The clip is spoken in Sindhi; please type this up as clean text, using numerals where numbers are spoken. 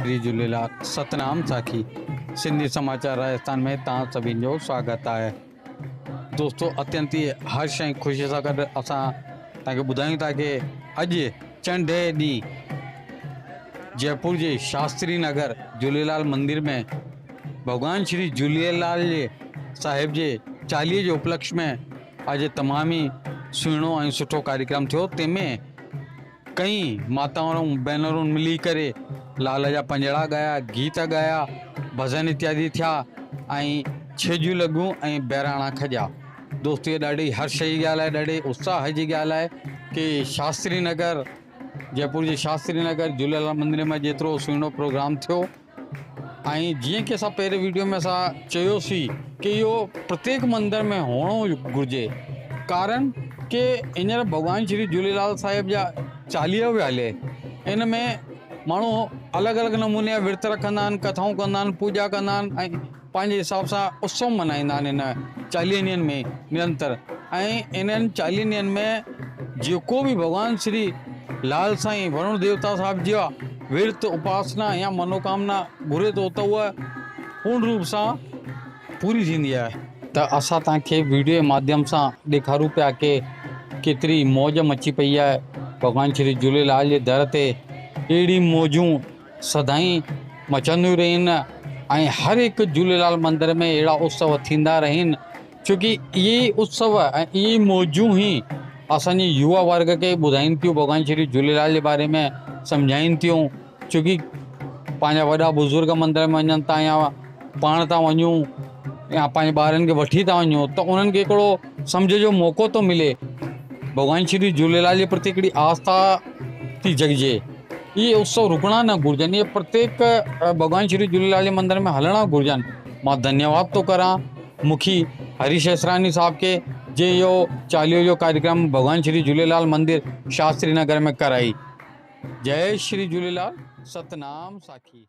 شري جهوليلال ستنام ساکي سنڌي سماچار راجستان ۾ توهان سڀني جو سواگت آهي دوستو اتينت ئي هرش ۽ خوشي سان گڏ اسان توهان کي ٻڌايون ٿا ڪي اڄ چنڊ ڏينهن جئپور جي شاستري نگر جهوليلال مندر ۾ ڀڳوان شري جهوليلال جي صاحب جي چاليهي جي اپلڪش ۾ اڄ تمام ئي سهڻو ۽ سٺو ڪاريڪرم ٿيو تنهن ۾ ڪئين ماتائون ڀينرون ملي ڪري لال جا پنجڙا ڳايا، گيت ڳايا، ڀڄن اتيادي ٿيا ۽ ڇيڄيون لڳيون ۽ بهراڻا کڄيا. دوستو اها ڏاڍي هرش جي ڳالهه آهي، ڏاڍي اتساهه جي ڳالهه آهي ڪي شاستري نگر جئپور جي شاستري نگر جهوليلال مندر ۾ جيترو سهڻو پروگرام ٿيو ۽ جيئن ڪي اسان پهرين ويڊيو ۾ اسان چيوسي ڪي اهو پرتيڪ مندر ۾ هئڻو گهرجي ڪارڻ ڪي هينئر ڀڳوان شري جهوليلال صاحب جا چاليهو پيا هلي ان ۾ ماڻهو الڳ الڳ نموني جا ورت رکندا آهن ڪٿائون ڪندا آهن پوڄا ڪندا آهن ۽ پنهنجي حساب سان اتسو ملهائيندا آهن ان چاليهن ڏينهن ۾ نرنتر ۽ انهن چاليهن ڏينهن ۾ جيڪو به ڀڳوان شري لال سائين ورڻ ديوتا صاحب جا ورت اپاسنا يا منوڪامنا گهري ٿو ته اها پورڻ روپ سان پوري ٿيندي آهي. ته اسان توهان کي ويڊيو جي ماڌيم سان ڏيکارون پيا ڪي ڪيتري موج مچي پئي آهي ڀڳوان شري جهوليلال جي در تي اهڙي موجون سدائين مچنديون رهن ۽ هر هڪ جهوليلال مندر ۾ اهڙا اتسو ٿيندا رهن ڇو ڪي اهي ئي اتسو ۽ اهي ئي موجون ئي اسان جي يووا ورگ کي ٻڌائين ٿيون ڀڳوان شري جهوليلال جي باري ۾ سمجهائين ٿيون ڇو ڪي پنهنجا وڏا بزرگ مندر ۾ وڃن ٿا يا پاڻ ٿا وڃون يا پنهنجي ٻارن کي وٺي ٿا وڃون ته انهن کي هڪڙو سمجهه جو موقعو ٿو ملي ڀڳوان شري جهوليلال جي پرتي هڪڙي آسٿا ٿي جڳجي. اهي اتسو رڪڻا نه گهرجن اهي پرتيڪ ڀڳوان شري جهوليلال جي مندر ۾ هلڻا گهرجن مان ڌنيواد ٿو ڪران مکي هريش ايسراڻي صاحب کي جنهن اهو چاليهو جو ڪاريڪرم ڀڳوان شري جهوليلال مندر شاستري نگر ۾ ڪرائي جئي شري جهوليلال ستنام ساکي.